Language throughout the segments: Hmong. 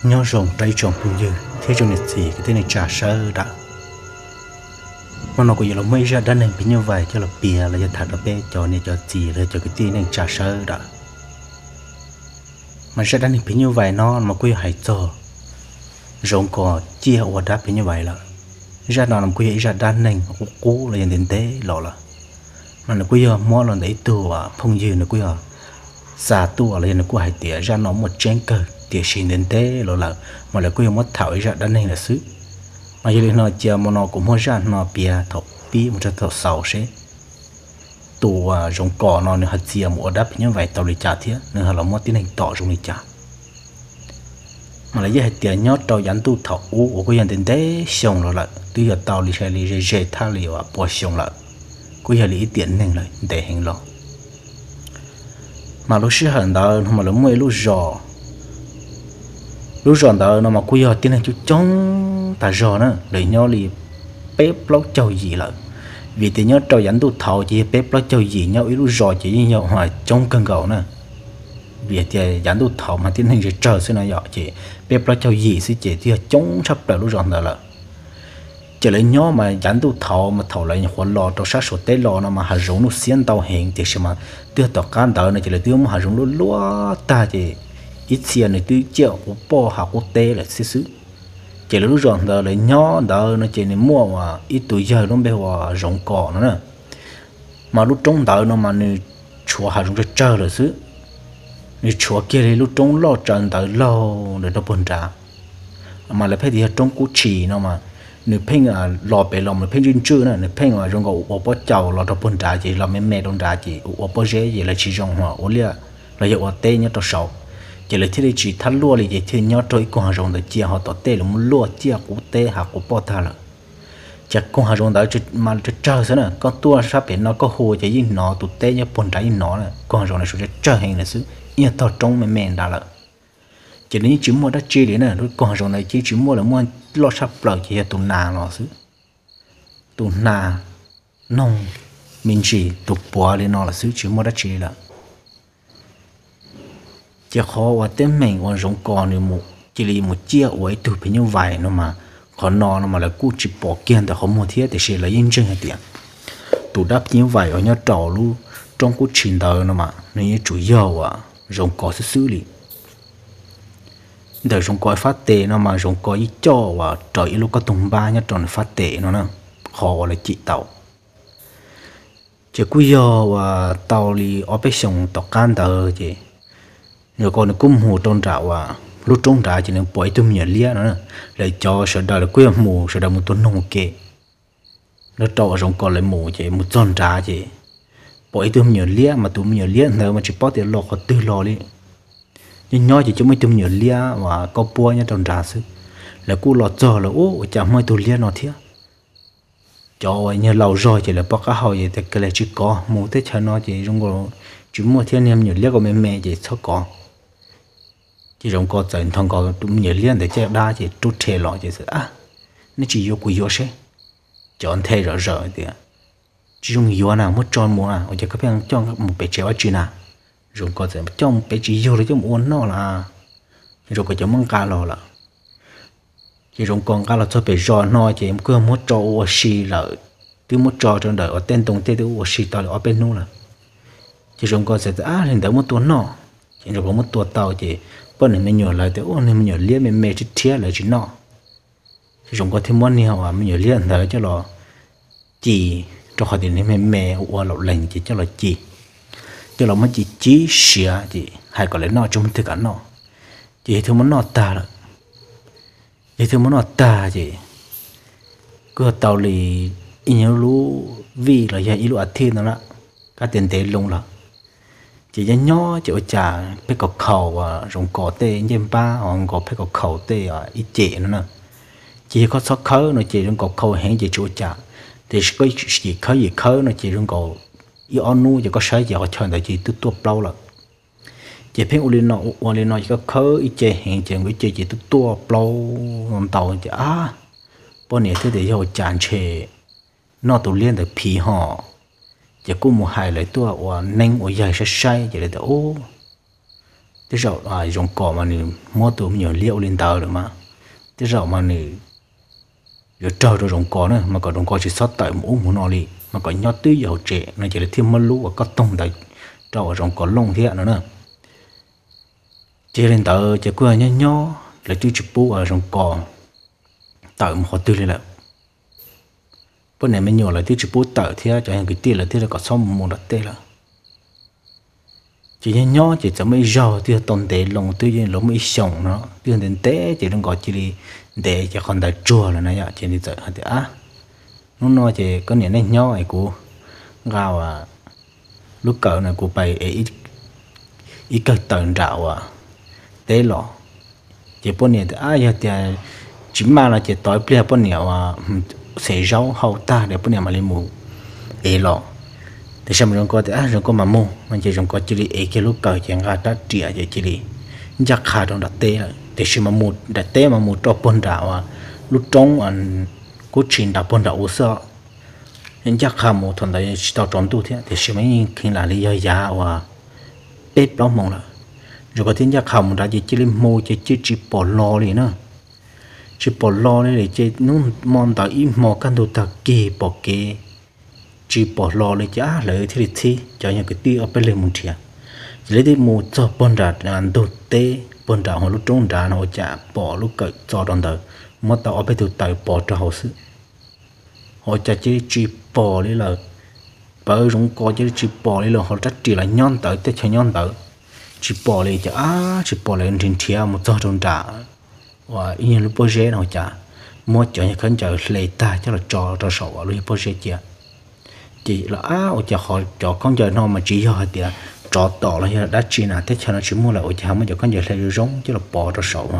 Nyob zoo rau ib tsoom phooj ywg thiab tsoom niam txiv kwv tij neej tsa sawv daws. Hmo no kuv yuav los muab ib zaj dab neeg phim nyuj vais coj los piav los yog tham rau peb cov niam cov txiv los yog cov kwv tij neej tsa sawv daws. Mas zaj dab neeg phim nyuj vais no mas kuj yog hais txog Zoov Kos ciaj ua dab phim nyuj vais lawm. Zaj no mas kuj yog ib zaj dab neeg qub qub los yog ntev ntev los lawm. Mas nws kuj yog muab los ntawm ib tug phooj ywg, nws kuj yog xa tuaj los yog nws kuj hais tias zaj no muaj tseeb kawg tiam sis ntev ntev los lawm, mas lawv kuj yog muab tham ib zaj dab neeg lawm xwb. Mas yog li no cia hmo no kuv muab zaj no piav thaum pib mus rau thaum xaus seb tus Zoov Kos no nws ho txia mus ua dab phim nyuj vais tau li cas thiab nws ho los muab tib neeg tom zoo li cas. Mas lawv yeej hais tias nyob rau yav ntuj thaum ub uas kuj yog ntev ntev xyoo los lawm, twb yog tau li saib li ze ze thaj li uas pua xyoo lawm, kuj yog li ib tiam neeg lawm ntev heev los. Mas lub sij hawm ntawd no mas lawv muaj ib lub zos. Lub zos ntawd no mas kuj yog tib neeg coob coob tas zog na, lawv nyob li peb plaub caug yim lawm. Vim tias nyob rau yav ntuj thaud ces yog peb plaub caug yim nyob ib lub zos ces yeej yog coob kawg nkaus na. Vim tias yav ntuj thaud mas tib neeg tsawg tsawg xwb no yom, ces peb plaub caug yim xwb ces twb yog coob tshaj plaws lub zos ntawd lawm. Ces lawv nyob mas yav ntuj thaud mas thaum lawv nyuam qhuav los rau sab Suav teb los no mas hav zoov nuj xiab ntau heev, tiam sis mas twb yog tom qab ntawd no ces lawv twb muaj hav zoov luaj luaj tag ces ib txhia nws twb ciaj qub poj hav qub teb lawm xwb xwb. Ces lawv lub zos ntawd lawv nyob ntawd no ces nws muaj uas ib tug yawg lub npe hu ua Zoov Kos no na. Mas lub roob ntawd no mas nws tshuav hav zoov tsawg tsawg lawm xwb. Nws tshuav kiag li lub roob loj tsaws ntawd laug ntawm rau puag nrad. Mas lawv pheej tias yog roob Kub Tshis no mas nws pheej los pem los nws pheej ntswj ntswj na, nws pheej zoo nkaus ua pob caus los rau puag nrad ces los me me rau nrad ces ua pob zeb ces lawv tsis zoo ua liaj los yog ua teb nyob rau saud. Ces lawv thiaj li tsis thab luaj li ces thiaj nyob rau ib koog hav zoov ntawd cia ho tom tej lawv muab luaj ciaj qub teb hav qub poj tag lawm. Ces koog hav zoov ntawd mas tsawg tsawg xwb na, koj tuaj sab pem no koj hu ces yeej hnov tus teb nyob puag nrad yeej hnov na, koog hav zoov ntawd tsawg tsawg heev lawm xwb, ib nyuag tog roob me me nrad lawm. Ces nws yeej tsis muaj dab tsi li na, lub koog hav zoov ntawd yeej tsis muaj lawv muaj loj tshaj plaws ces yog tus nas los xwb. Tus nas, noog, me ntsis, tus puav li no lawm xwb tsis muaj dab tsi li lawm. Ces qhov uas teeb meem uas Zoov Kos nws mus cia li mus ciaj ua ib tug phim nyuj vais no mas qhov no no mas lawv kuj tsis pom kiag ntawm qhov muag thiab tiam sis lawv yeej ntseeg hais tias tus dab phim nyuj vais uas nyob rau lub roob Kub Tshis ntawd no mas nws yeej tsuas yog uas Zoov Kos xwb xwb li. Ntawm Zoov Kos fab tes no mas Zoov Kos yeej coj uas raws ib lub kob toog npab nyob rau nws fab tes no na, qhov uas lawv cim tau. Ces kuj yog uas tau li ob peb xyoos tom qab ntawd ces Zoov Kos nws kuj mus rau nram uas lub roob nrad ces nws pom ib tug me nyuam liab no na. Lawv cov sawv daws lawv kuj yog mus sawv daws mus tua noog ua ke. Nyob rau uas Zoov Kos lawv mus ces mus txog nrad ces pom ib tug me nyuam liab mas tus me nyuam liab ntawd mas tsis paub tias los qhov twg los li. Nyob nyob ces cia muaj ib tug me nyuam liab uas kaub puab nyob rau nrad xwb. Lawv kuj los txog lawv ua ua cas muaj ib tug liab no thiab. Cov uas yog laus zog ces lawv pom qab hau ces tias kawg li tsis kov, mus teb chaws no ces zoo nkaus tsis muaj thiab, niag me nyuam liab ko me me ces txhob kov. Ces Zoov Kos txawm nthos nkaus tus me nyuam liab ntawd caj dab ces rub rhe los ces txawm, nej tsis yuav kuv yuav seb. Cov nthe zom zaws tias, tsis zoo yuav na, muab tso mus na, ua cas koj pheej coj mus pem tsev dab tsi na? Zoov Kos txawm coj mus pem tsis yug los coj mus ua noj los. Zoov Kos cov muab nqa los lawm. Ces Zoov Kos nqa los txog pem zos no ces kuj yog muab tso ua ua si lawm, twb muab tso rau ntawm uas tej ntoo tej twb ua ua si tau li ob peb hnub lawm. Ces Zoov Kos txawm tias, ab, li ntawd muab tua noj. Ces Zoov Kos muab tua tau ces poj niam me nyuam lawv tias, ua, niag me nyuam liab me me rhiab rhiab lawv tsis noj. Zoov Kos thiaj muab niag uas me nyuam liab ntawd coj los ci, rau qhov tias niag me me ua laum lees ces coj los ci, coj los muab ci cib siav ces hais kom lawv noj tsis muaj twg kam noj. Ces yawg thiaj muab noj tag lawm. Yawg thiaj muab noj tag ces kuj yog tau li ib nyuag lub vij los yog ib lub a thiv no lawm, kab tias ntev loo lawm. Ces nyob nyob ces ua cas peb kaum khaus uas Zoov Kos tej ncej npab uas nkaus peb kaum khaus tej ib cem no na. Ces yog koj txhob khawb no ces zoo nkaus khau heev ces tsis ua cas, tiam sis koj yim khawb yim khawb no ces zoo nkaus ib ob hnub ces koj saib ces qhov chaw ntawd ces twb tuaj plaub lawm. Ces pheej ua li no ua li no ces koj khawb ib ce heev ces nkaus ib ce ces twb tuaj plaub ntau ces ab, poj niam thiaj tias yog ua cas ntshe noj tus liab ntawd phiv ho. Ces kuj mus hais lawv tuaj ua neeb ua yaig saib saib ces lawv tias, ub, tej zaum Zoov Kos mas nws muab tus me nyuam liab ua li ntawd lawm mas, tej zaum mas nws yuav raug rau Zoov Kos na, mas kom Zoov Kos tsis txhob tawm mus ub mus no li, mas kom nyob twb ywm hauv tsev no ces lawv thiaj muab lub uas kauj toog ntawd rau uas Zoov Kos looj thiab no na. Ces yog li ntawd ces kuj nyob nyob lawv twb tsis pub uas Zoov Kos tawm mus qhov twg li lawm. Poj niam me nyuam lawv twb tsis pub tawm thiab cov yog kwv tij lawv thiaj li kom txhob mus nram teb lawm. Ces nyob nyob ces txawm muaj ib zaug twb yog tau ntev loo twb yog lawv muaj ib xyoos no twb yog ntev ntev ces Zoov Kos cia li ntev ces qhov ntawd tsuag lawm na yom, ces nws txawm hais tias, Ab, hnub no ces koj niam nej nyob es kuv nqa uas lub kawm no kuv pais es ib kawm tawm nram uas teb los. Ces poj niam tias, Ab, yog tias tsis maj no ces tos ib pliag poj niam uas xev zaub hau tag es poj niam mam li mus ev los. Tiam sis mas Zoov Kos tias, Ab, Zoov Kos mam mus no ces Zoov Kos cia li ev kiag lub kawm ces nqa rab riam ces cia li ncaj qha rau nram teb lawm. Tiam sis mas mus nram teb mas mus rau puag nram uas lub roob kub tshis nram puag nram ub xwb. Ncaj qha mus thaum ntawd tsis tau tsaus ntuj thiab tiam sis mas yeej kheev lam li yog yav uas peb plaub hmoov lawm. Zoov Kos thiaj ncaj qha mus nrad ces cia li mus ces cia li tsis pom los li na. Tsis pom los li ces hnub hmo ntawd ib hmo kaj ntug tag kis pom kev tsis pom los li ces lawv thiaj li txhib cov yog kwv tij ob peb leeg mus nrhiav. Ces lawv thiaj mus txog puag nram ntug teb puag nram hauv lub roob nrad no ua cas pom lub kawm txo rau ntawd, muab tau ob peb tug taws pov rau hauv xwb. Ua cas cia li tsis pom li lawm. Pawv Zoov Kos cia li tsis pom li lawm, hos rab riam los nyob ntawd, teb chaws nyob ntawd, tsis pom li ces ab tsis pom li, nrhiav nrhiav mus txog rau nram uas ib nyuag lub pob zeb no ua cas muab cov yog khaub ncaws hle tag coj los tso rau saum uas lub pob zeb cia. Ces los ab ua cas qhov cov khaub ncaws no mas tsis yog hais tias tsov tom los yog dab tsi na, teb chaws no tsis muaj lawm ua cas ho muab cov khaub ncaws hle zoo zoo coj los pov rau saum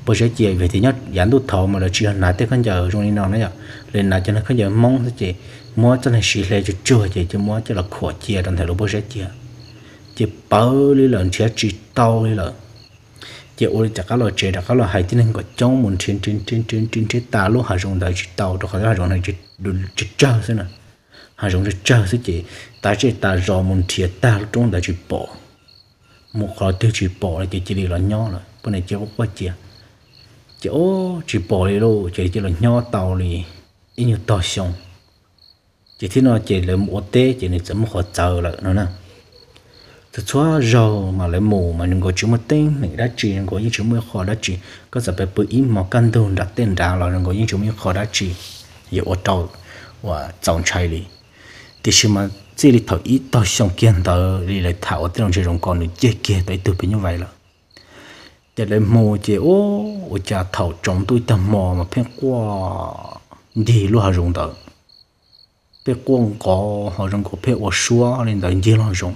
pob zeb cia. Vim tias nyob yav ntuj thaud mas lawv tsis yog hnav tej khaub ncaws zoo li no na yom, lawv hnav cov khaub ncaws Hmoob xwb ces muab txoj niag siv hle tsuag tsuag ces cia muab coj los khuam cia rau ntawm lub pob zeb cia. Ces pawv li lawm, nrhiav tsis tau li lawm. Ces ua li rov qab los tsev, rov qab los hais tib neeg kom coob mus nrhiav nrhiav nrhiav nrhiav tas lub hav zoov ntawd tsis tau rau qhov lub hav zoov ntawd tsawg tsawg xwb na. Hav zoov tsawg tsawg xwb ces tas zej tas zos mus nrhiav tag lub roob ntawd tsis pom, mus qhov twg tsis pom li ces cia li los nyob lawm, poj niam cia quaj quaj cia. Ces ub tsis pom li lauj, ces cia li los nyob tau li ib nyuag tog xyoo. Ces thiab no ces lawv mus ua teb ces nws txawm muaj qhov txawv lawm no na. Txhua txhua zaug mas lawv mus mas nws nkaus tsis muaj teeb meem dab tsi, nws nkaus yeej tsis muaj ib qho dab tsi. Koj txawm pw ib hmo kaj ntug nram tej nrad los nws nkaus yeej tsis muaj ib qho dab tsi yuav ua rau uas txaus ntshai li. Tiam sis mas txij li thaum ib tog xyoo kiag ntawd li lawv tham ua tij laug ntshai Zoov Kos nws ciaj kiag tau ib tug pes nyuj vais lawm. Ces lawv mus ces ub ua cas thaum tsaus ntuj ib tag hmo mas pheej quaj ncig lub hav zoov ntawd, pheej quaj nqov ho zoo nkaus pheej ua suab li ntawd ncig lub hav zoov.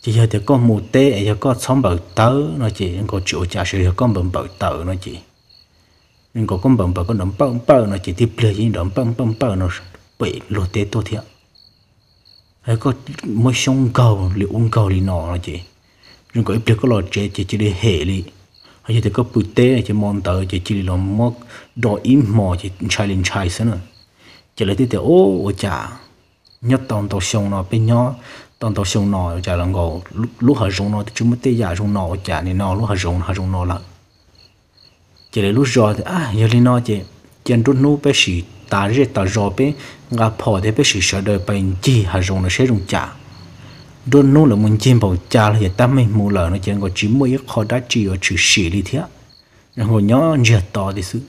Ces yog tias koj mus teb es yog koj txhob npawm tawv no ces nkaus tsis ua cas, yog koj npawm npawm tawv no ces nkaus koj npawm npawm koj nrov npawj npawj no ces tib pliag yeej nrov npawj npawj npawj no pem luag teb tuaj thiab. Koj muab xyoob nkaug li ub nkaug li no no ces zoo nkaus ib pliag koj los tsev ces cia li hem li. Ho yog tias koj pw teb ces hmo ntawd ces cia li los muab do ib hmo ces ntshai li ntshai xwb na. Ces lawv thiaj tias ub ua cas nyob tau ntau xyoo no, peb nyob tau ntau xyoo no ua cas los nkaus lub hav zoov no twb tsis muaj tej yam zoo no, ua cas nim no lub hav zoov hav zoov no lawm. Ces lawv lub zos tias yog li no ces cia nruab hnub peb sim tas zej tas zos peb nqa phom thiab peb sim sawv daws pais ncig hav zoov no seb zoo cas. Nruab hnub lawv mus ncig npaum cas los yog tab meeg mus lawm no ces nkaus tsis muaj ib qho dab tsi yuav tshwm sim li thiab, nkaus nyob ntsiag to li xwb.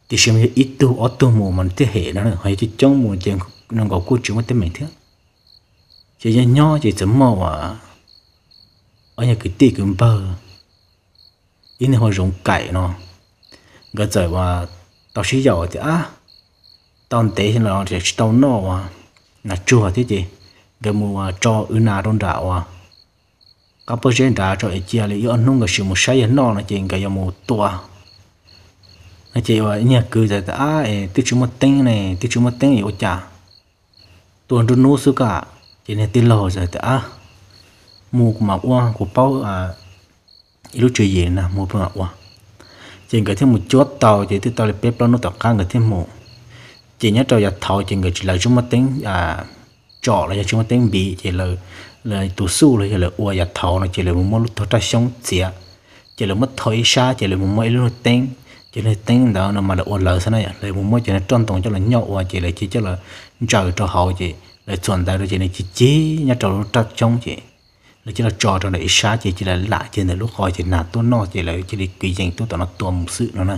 Tiam sis mas yog ib tug ob tug mus mas thiaj hem no, ho yog coob coob mus ces nkaus kuj tsis muaj teeb meem thiab. Ces nyob nyob ces txawm muaj uas ob nyuag kwv tij kwv npawg ib niag hu Zoov Kaim no, nkawd txawm uas tau sib yaum tias ab, tau ntev los tsis tau noj uas nas tsuag thiab ces nkawd mus uas tso wb nas rau nram uas qab pob zeb nrad tso es cia li ib ob hnub nkawd sim mus saib yog noj no ces nkawd yuav mus tua. No ces ib niag kwv txawm tias ab es twb tsis muaj teeb ne, twb tsis muaj teeb yuav ua cas, tua nruab hnub xwb ko. Ces niag tij laug txawm tias ab, mus kuv mam ua, kuv paub ib lub tswv yim na, mus kuv mam ua. Ces nkawd thiaj mus cuab tau ces twb tau li peb plaub hnub tom qab nkawd thiaj mus. Ces nyob rau yav thaud ces nkawd tsis, lawv tsis muaj teeb tsom los yog tsis muaj teeb npiv ces lawv lawv tus xuj los yog lawv ua yav thaud no ces lawv mus muab lub tog raj xyoob txiav, ces lawv muab tho ib sab ces lawv mus muab ib lub teeb, ces lub teeb ntawd no mas lawv ua lawv xwb na, lawv mus muab cov roj ntoo coj los nyoj ua ces lawv cia coj los ntsaws rau hauv ces lawv txhuam ntawv rau ces nws ci cig nyob rau lub raj xyoob ces lawv cia los tso rau ntawm ib sab ces cia li lam cia ntawm lub qhov ces nas tuaj noj ces lawv cia li kwv yees tuaj tom no tua mus xwb no na.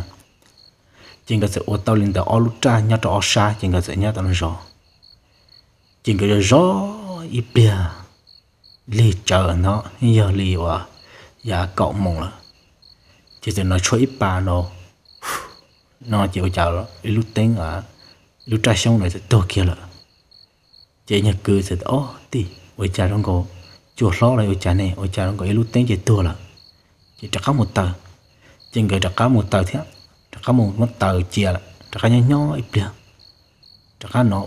Ces nkawd txawm ua tau li ntawd ob lub raj nyob rau ob sab ces nkawd txawm nyob tom no zov. Ces nkawd zov zov ib pliag lig tsawv no, yog li uas yav kaum moos lawm, ces txawm hnov tshuab ib pas no, no ces ua cas ib lub teeb, ib lub raj xyoob no txawm tuag kiag lawm. Ces nyuag kwv txawm, Ob tij, ua cas zoo nkaus cua hlob los ua cas ne, ua cas zoo nkaus ib lub teeb ces tuag lawm? Ces rov qab mus taws. Ces nkawd rov qab mus taws thiab, rov qab mus muab taws cia lawm, rov qab nyob nyob ib pliag, rov qab no,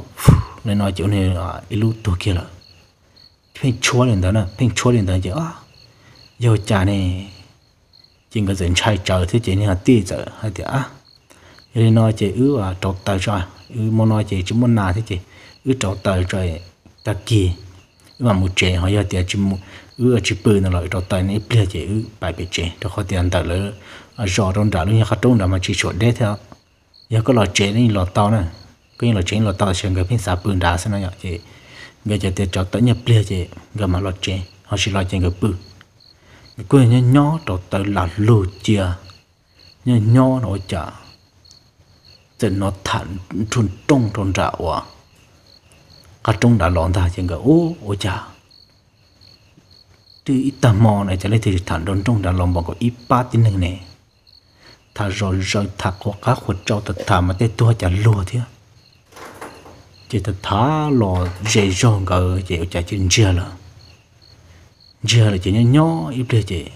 li no ces ua ib lub tuag kiag lawm. Pheej tshuab li ntawd na, pheej tshuab li ntawd ces, Yog ua cas ne? Ces nkawd txawm ntshai tsawv thiab ces niag tij txawm hais tias, Yog li no ces wb rauv taws tso, wb hmo no ces tsis muaj nas thiab ces wb rauv taws tso, tag kis wb mam mus tsev, ho yog tias wb tsis pw no los rauv taws no ib pliag ces wb pais pem tsev, rau qhov tias ntawm lawv zos rau nram lub nyuag qab roob nrad mas tsis tshua deb thiab. Yog koj los tsev los tau na, koj yeej los tsev los tau, tab sis nkawd pheej xav pw nrad xwb no yom. Ces nkawd cov tias rauv taws ib pliag ces nkawd mam los tsev, ho tsis los ces nkawd pw. Nkawd kuj nyob nyob rauv taws lam lug cia, nyob nyob no ua cas txawm hnov tham nroo nrooj rau nram uas qab roob nrad los ntag. Ces nkawd, Ub, ua cas twb ib tag hmo no cas leej twg tham nroo nrooj nrad los npaum nkaus ib pab tib neeg ne? Tham zom zaws, tham qhuav qab qhuav tsau, tham tham mas tej tuag cas luag thiab. Ces tham tham los ze zog nkawd ces ua cas cia li ntsiag lawm. Ntsiag lawm ces nyob nyob ib pliag ces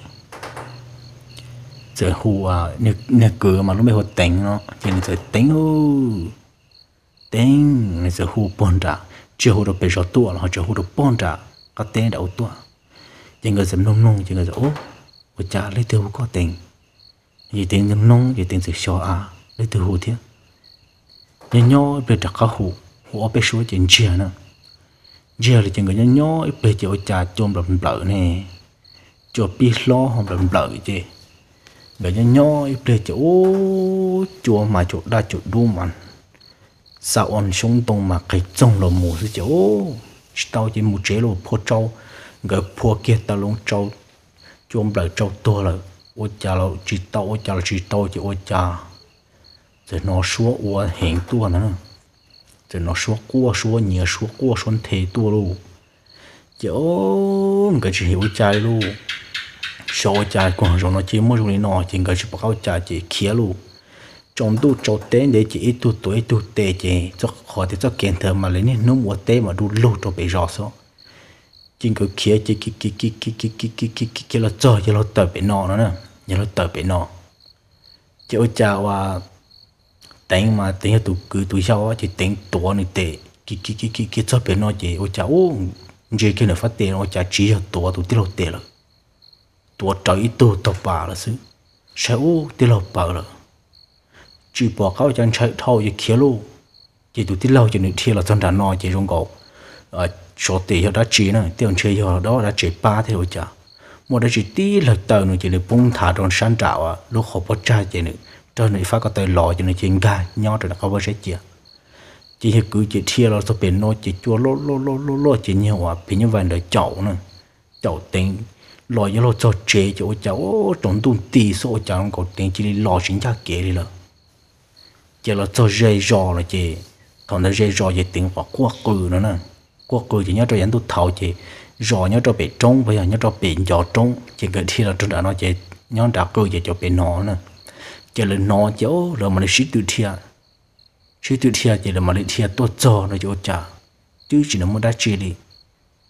txawm hu, niag kwv mas lub npe hu ua Teev no ces nws txawm, Teev, Teev, nws txawm hu pog nram, tsis hu rau pem zos tuaj los ho tseem hu rau pog nram qab teb nram ua tuaj. Ces nkawd txawm mloog mloog ces nkawd txawm, Ub, ua cas leej twg hu koj Teev? Ces Teev mloog ces Teev txawm xyov, A, leej twg hu thiab? Nyob nyob ib pliag rov qab hu, hu ob peb suab ces ntsiag na. Ntsiag li ces nkawd nyob nyob ib pliag ces ua cas cua nplawm nplawm ne, cua pib hlob ho nplawm nplawm ces nkawd nyob nyob ib pliag ces ub, cua mas cua daj cua dub mas xa ua xyoob ntoo mas qis txoog los mus xwb ces, Ub, tsis tau ces mus tsev los phua tsau. Nkawd phua kiag taws loo tsau, cua nplawm tsau tuag lawm, ua cas los tsis tau, ua cas los tsis tau ces ua cas txawm hnov suab ua heev tuaj ntag. Txawm hnov suab quaj suab nyiav, suab quaj suab nthe tuaj lauj. Ces nkawd tsis hais ua cas li lauj, xyov ua cas kuv hav zoov no cia muaj zoo li no ces nkawd tsis pom qab ua cas ces khiav lauj. Tsaus ntuj tsaus teb ntev ces ib tug tuav ib tug tes ces txoj qhov tias txoj kev ntawd mas lawv niaj hnub ua teb mas du lug rau pem zos xwb. Ces nkawd khiav ces khiav khiav khiav khiav khiav khiav khiav khiav los txog ces los tawm pem no no na, yog los tawm pem no. Ces ua cas ua Teev mas Teev yog tus kwv tus yau ces Teev tuav nws tes khiav khiav khiav khiav txog pem no ces ua cas ub, ntsia kiag nws fab tes no ua cas tsis yog tuav tus tij laug tes lawm, tuav rawv ib tug tog pas lawm xwb. Saib ub, tij laug pawv lawm, tsis pom qab ua cas ntshai dhau ces khiav lauj. Ces tus tij laug ces nws dhia los txog nram no ces zoo nkaus xyov tes yog dab tsi na, tej ntshe yog dab tsev pab thiab ua cas, muaj dab tsi tib lawg taw nws ces nws poob nthav rau sab nram uas lub qhov pob tsag ces nws raug nws ib fab ko taw los ces nws cia nkag nyob rau nram qab pob zeb cia. Ces yawg kwv ces dhia los txog pem no ces cua loj loj loj loj loj ces nyiag uas phim nyuj vais ntawd caum na, caum Teev los yuav luag txog tsev ces ua cas ub, tsaus ntuj nti xwb ua cas zoo nkaus Teev cia li los tsis ncaj kev li lawm. Ces los txog ze zos no ces thaum ntawd ze zos ces Teev qom quaj qw no na. Quaj qw ces nyob rau yav ntuj thaud ces zos nyob rau pem roob, puas yog nyob rau pem ncov roob ces nkawd dhia los rau nram no ces nyob nram qw ces cov pem no na. Ces lawv hnov ces lawv mam li sib tw dhia, sib tw dhia ces lawv mam li dhia tuaj txog no ces ua cas twb tsis hnov muaj dab tsi li.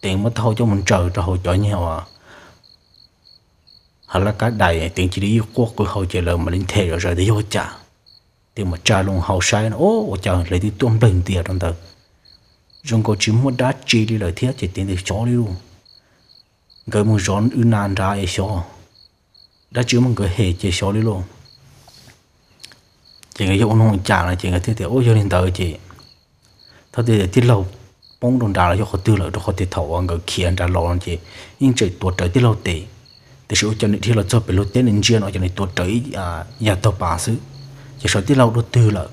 Teev muab taub hau coj mus ntsaws rau hauv cov nyiag uas hav laj kab dais, Teev cia li quaj qw hauv ces lawv mam li nthe zom zaws tias yog ua cas. Teev mam tsa loo hauv saib no ua cas lawv twb tuaj nplawg ntias rau ntawd, zoo nkaus tsis muaj dab tsi li lawm thiab ces Teev tias xyov li lauj, nkawd mus zov wb na nrad es xyov, dab tsi muab nkawd hem ces xyov li lauj. Ces nkawd yog ua noog ua cas no ces nkawd thiaj tias ub, yog li ntawd ces thaum twg tij laug poob rau nrad los yog qhov twg lawm, rau qhov tias thaum uas nkawd khiav nrad los no ces yeej tseem tuav rawv tij laug tes, tiam sis ua cas nws dhia los txog pem luag teb nws ntsia no ces nws tuav rawv ib yam tog pas xwb, ces xyov tij laug dua twg lawm.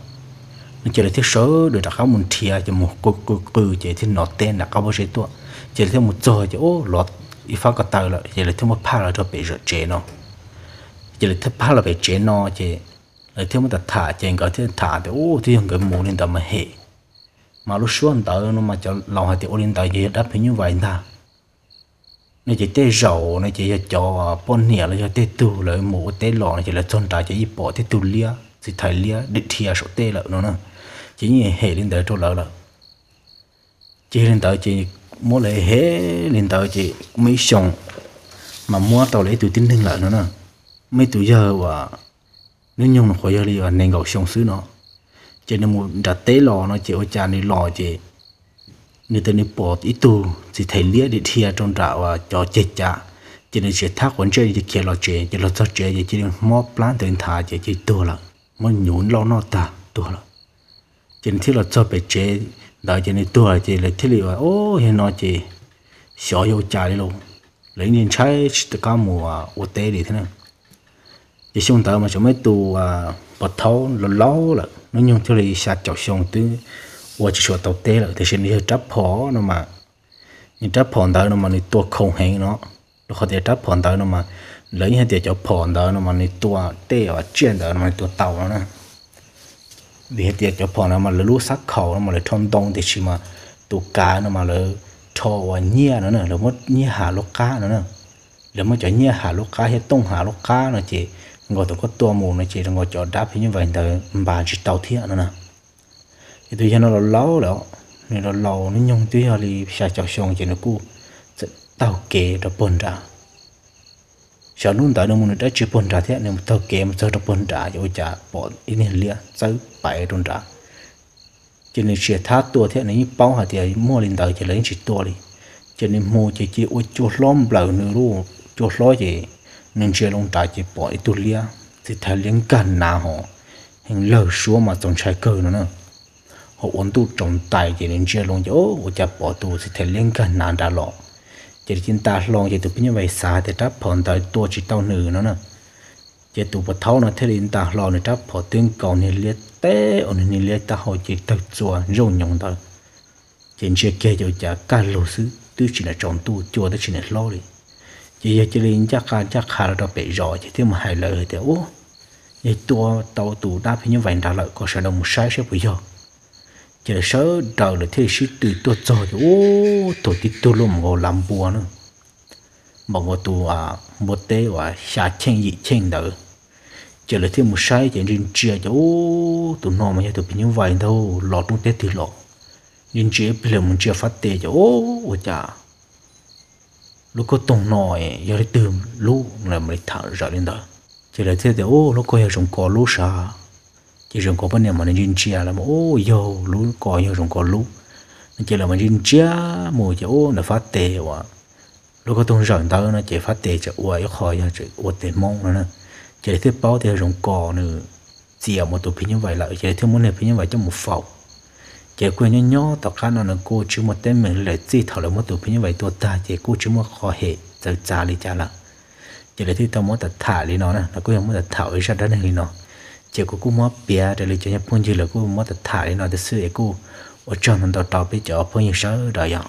No ces lawv thiaj sawv daws rov qab mus nrhiav ces mus qw qw qw ces thiaj hnov teb nram qab pob zeb tuaj, ces lawv thiaj mus txog ces ub los ib fab ko taw lawm ces lawv thiaj muab phaj los rau pem zom tsev no. Ces lawv thiaj phaj los pem tsev no ces lawv thiaj muab tham tham ces nkawd thiaj tham tias ub twb yog nkawd mus li ntawd mas hem, mas lub suab ntawd no mas cov laus hais tias ua li ntawd ces yog dab phim nyuj vais ntag. No ces tej zaum no ces yog cov poj niam los yog tej tug lawv mus ua teb los no ces lawv txog nrad ces yeej pom tej tug liab txiv thais liab dim dhia saum tej lawm no na, ces yeej hem li ntawd rau lawv lawm. Ces yog li ntawd ces muab lawv hem li ntawd ces muaj ib xyoo mas muab tau lawv ib tug tib neeg lawm no na, muaj ib tug yawg uas hnub nyoog nws qhuav yog li nees nkaum xyoo xwb no, ces nws mus nram teb los no ces ua cas nws los ces nws tias nws pom ib tug txiv thais liab dim dhia rau nram uas cov ceg cav, ces nws tsis thab quav ntsej ces khiav los tsev, ces los txog tsev ces cia li mob plab ntawd nthav ces cia li tuag lawm, muab nyuv lauj noj tag tuag lawm. Ces nws thiaj los txog pem tsev ntawd ces nws tuag lawm ces lawv thiaj li ua o, yog no ces xyov yog ua cas li los, lawv yeej ntshai tsis tau qab mus ua teb li thiab na. Ces xyoo ntawd mas tseem muaj ib tus pog thaub laus laus lawm hnub nyoog thiaj li xya caum xyoo twb ua tsis tshua tau teb lawm tiam sis nws yog rab phom no mas, nws rab phom ntawd no mas nws tua khoo heev no, rau qhov tias rab phom ntawd no mas lawv yeej hais tias cov phom ntawd no mas nws tua tej uas tsiaj ntawd no mas nws tua tau no na. Vim hais tias cov phom no mas lawv lub xab khaum no mas lawv rho ntoo tiam sis mas tus kav no mas lawv rho uas nyiaj no na, lawv muab nyiaj hav lub qab no na, lawv muab cov nyiaj hav lub qab thiab tooj hav lub qab no ces nkaus thaum koj tua mus no ces nkaus cov dab phim nyuj vais ntawd npas tsis tau thiab no na. Ces tus yawg no laus laus lawm, nws laus laus hnub nyoog twb yog li xya caum xyoo ces nws kuj txawm taug kev rau puag nrad. Xyov hnub ntawd nws mus nws dab tsi puag nrad thiab nws mus taug kev mus txog rau puag nrad ces ua cas pom ib niag liab txawb paiv rau nrad. Ces nws tsis thab tua thiab nws yeej paub hais tias muaj li ntawd ces lawv yeej tsis tua li. Ces nws mus ces cia li ua cua hlob nplawm nws lub cua hlob ces nws ntsia loo nrad ces pom ib tug liab txiv thais liab nkag nav hos heev lawg suab mas txaus ntshai kawg no na. Ho ua ntuj tsaus ntais ces nws ntsia loo ces ua cas pom tus txiv thais liab nkag nav nrad los. Ces nws cia li nta hlo ces tus phim nyuj vais xav tias rab phom ntawd tua tsis tau nws no na. Ces tus pog thaub no thiaj li nta hlo nws rab phom twb nkaus niag liab teb uas niag liab taub hau ces tawg txua ntsauj nyoos ntawd. Ces ntsia kiag ces ua cas kaj lug xwb twb tsis nram tsaus ntuj cua twb tsis nram hlob li. Ces yawg cia li ncaj qha ncaj qha los rau pem zos ces thiaj mus hais lawv hais tias ub, yawg tua tau tus dab phim nyuj vais nrad lawm kom sawv daws mus saib saib puas yog. Ces lawv sawv daws lawv thiaj li sib tw tuaj txog ces ub, tuag tib tug loj npaum nkaus lav npua na, npaum nkaus tus npua teb uas xya cheej yim cheej ntawd. Ces lawv thiaj mus saib ces ntsia ntsia ces ub, tus no mas yog tus phim nyuj vais ntag los roob teb twg los. Ntsia ntsia ib pliag mus ntsia fab tes ces ub, ua cas lub kauj toog no yog leej twg lub, lawv mam li tham zawm li ntawd. Ces lawv thiaj tias ub, lub ko yog Zoov Kos lub sav. Ces Zoov Kos poj niam mas nws ntsia ntsia lawv mas ub, yog lub ko yog Zoov Kos lub no. Ces lawv mas ntsia ntsia mus ces ub, ntawm fab tes uas lub kauj toog zawm ntawd no ces fab tes tseem ua ib qho yog tseem ua tes Hmoob no na. Ces lawv thiaj paub tias yog Zoov Kos nws txias mus tus phim nyuj vais lawm ces lawv thiaj muab niag phim nyuj vais coj mus faus. Ces kuj yog nyob nyob tom qab no nws kuj tsis muaj teeb meem li lawm, txij thaum lawv muab tus phim nyuj vais tua tag ces kuj tsis muaj qhov hem txawv txav li cas lawm. Ces lawv thiaj tau muab tham tham li no na, lawv kuj yog muab tham tham ua ib zaj dab neeg li no. Ces kuv kuj muab piav raws li cov phooj ywg lawv kuj muab tham tham li no tiam xwb es kuj ua tsaug ntau ntau rau peb cov phooj ywg sawv daws yom.